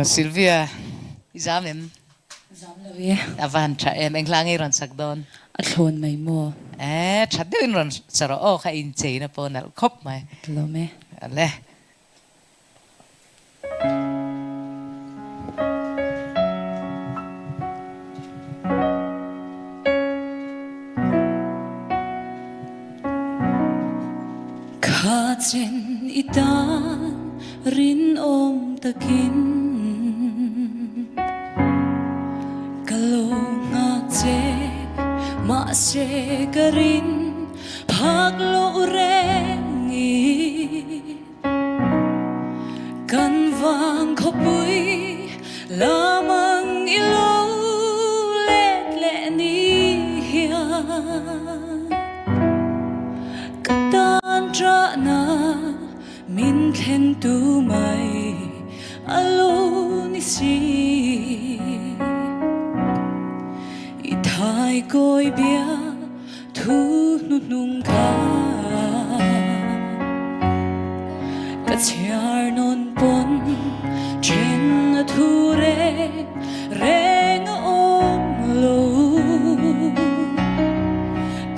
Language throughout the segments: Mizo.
Sylvia, i zam em? Zam lo e. A va han tha em, eng hla nge i rawn sak dawn? A thlawn mai maw? E, tha deuhin rawn sa rawh aw, kha incheina pawh nalh khawp mai. Ka lawm e. Ale. Kha chen i tan rinawm takin ka lo nghak che, mahse ka rin phak loh reng i. Kan vang khawpui lamang i lo let leh ni hian ka tan ṭahna min thlen tu mai a lo ni si. I thai kawi bia Thu hnuhnung kha ka chhiar nawn pawn then a thu reng reng a awm lo.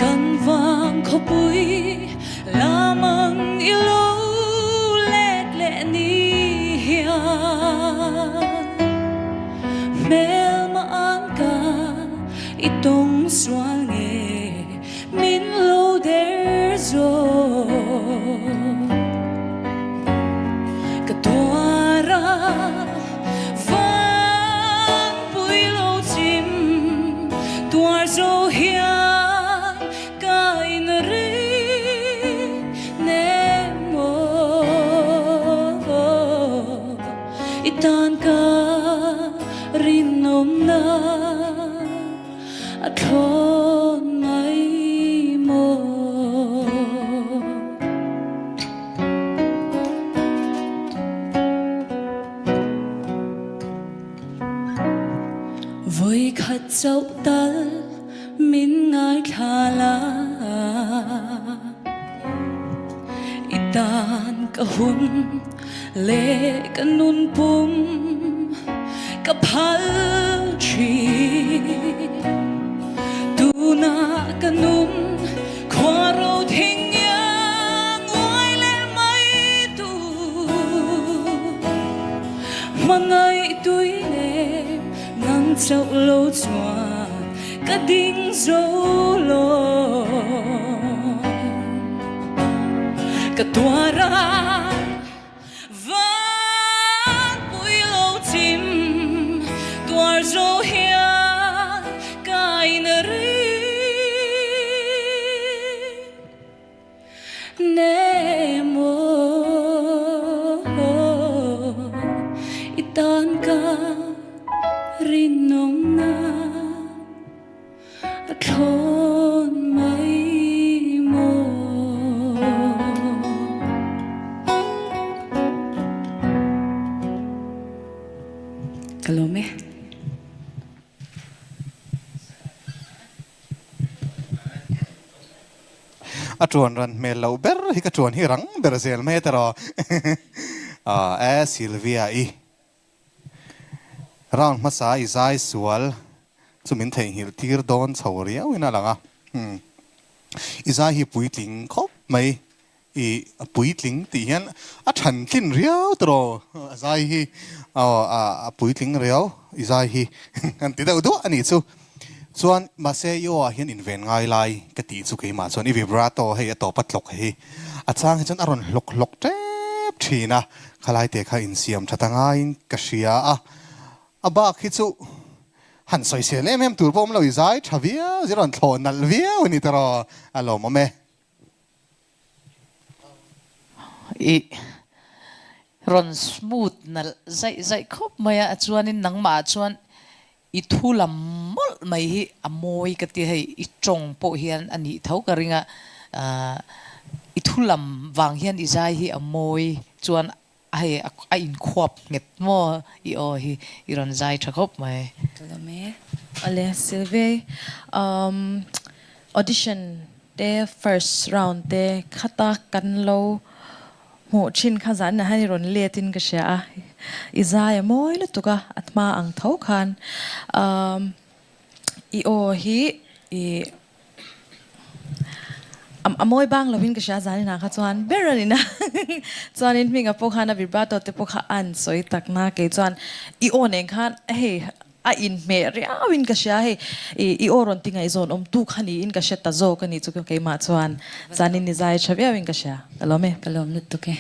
Kan vang khawpui lamang i lo let leh ni hian hmelma an ka I tawng sual nge min lo der zawk. Ka tuar a vang pui lo chim tuar zo hian ka in ring nem aw. I tan ka rinawmna a thlawn mai maw? Vawikhat chauh tal min ngaithla la, i tan ka hun Leh ka nun pum ka phal thin. Tunah ka nun khua ro thing iang uai leh mai tu. Hmangaih tui nem nang chauh lo chuan ka ding zo lo. Ka tuar a van pui lo chim tuar zo hian ka in ring nem aw i tan ka rinawmna. A thlawn mai maw? Ka lawm e. A tuan ran hmel loh ber hi ka tuan hi rang ber zel mai ta rawh. E Sylvia i. Round hmasa i zai sual chu min theihnghilh tir dawn chho riau in a lang a. Umm. I zai hi puitling khawp mai. I puitling tih hian a than tlin riau tawh a zai hi aw a puitling riau i zai hi an ti deuh duah a nih chu. Chuan mahse i aw ah hian inven ngai lai ka tih chu keimah chuan i vibrato hei a tawp a tlawk hi a chang hi chuan a rawn hlawk hlawk tep thin a, khalai te kha insiam tha ta ngaiin ka hria a, a bak hi chu han sawisel em em tur pawh awm lo i zai tha viau zir rawn thlawh nalh viau a ni tawh a lawmawm e. I rawn smooth nalh zaih zaih khawp mai a, chuanin nangmah ah chuan i thu lam mawlh mai hi a mawi ka ti hei, i tawng pawh hian a nih tho ka ring a, i thu lam vang hian i zai hi a mawi chuan Hei a inkhuap nghet maw i aw hi i rawn zai tha khawp mai. Ka lawm e. Awle Sylvie umm audition te first round te khata kan lo hmuh thin kha zan ah hian i rawn let in ka hria a. I zai a mawi lutuk a, a hma ang tho khan i aw hi i a mawi bang lovin ka hria zaninah kha chuan ber a ni na. Chuanin hminga pawh khan a vibrato te pawh kha a an sawi tak na kei chuan i aw nen khan hei A inhmeh riauin ka hria hei, i aw rawn ti ngaihzawn awm tu kha niin ka hre ta zawk a nih chu keimah chuan zanin ni zai tha viauin ka hria. Ka lawm e. Ka lawm lutuk e.